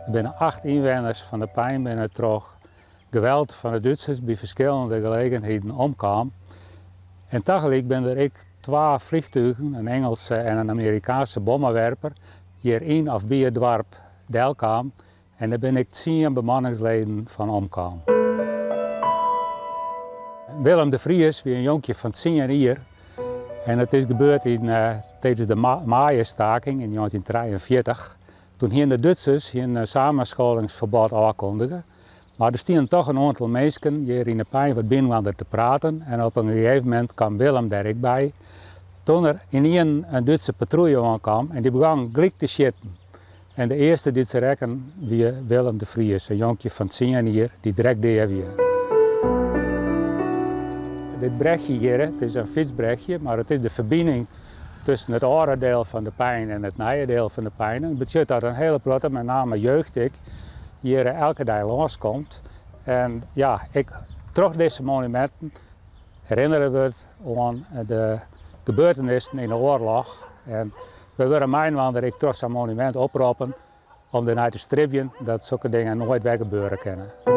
Der binne acht ynwenners fan De Pein binne troch geweld fan de Dútsers by ferskillende gelegenheden omkaam. En tagelyk binne der ek twa vliegtugen, in Ingelske en in Amerikaanske bommewerper, hjir yn of by it doarp delkaam en dêr binne ek tsien bemanningsleden fan omkaam. Willem de Vries wie in jonkje fan tsien jier en it is gebeurd yn tidens de maaiestaking yn njoggentjintrijeenfjirtich. Toen hiene de Dútsers in samenscholingsverbod ôfkondige, mar der stienen toch in oantal minsken hjir yn De Pein wat byinoar te praten en op in gegeven momint kaam Willem dêr ek by. Toen der ynienen in Dútse patrûlje oankaam en dy begûn gelyk te sjitten. En de earste dy't se rekken wie Willem de Vries, in jonkje fan tsien jier dy't direkt dea wie. Dit brechje hjir, it is in fytsbrechje, mar it is de ferbining tusken it âlde diel fan De Pein en it nije diel fan De Pein. Dat betsjut dat in hiele protte, met name jeugd ek, hjir elke dei lânskomt. En ja, ek troch dizze monuminten herinnere wurdt oan de gebeurtenissen yn de oarloch. En we wurde mei-inoar ek troch sa'n monumint oproppen om dernei te stribjen dat sokke dingen noait wer gebeure kinne.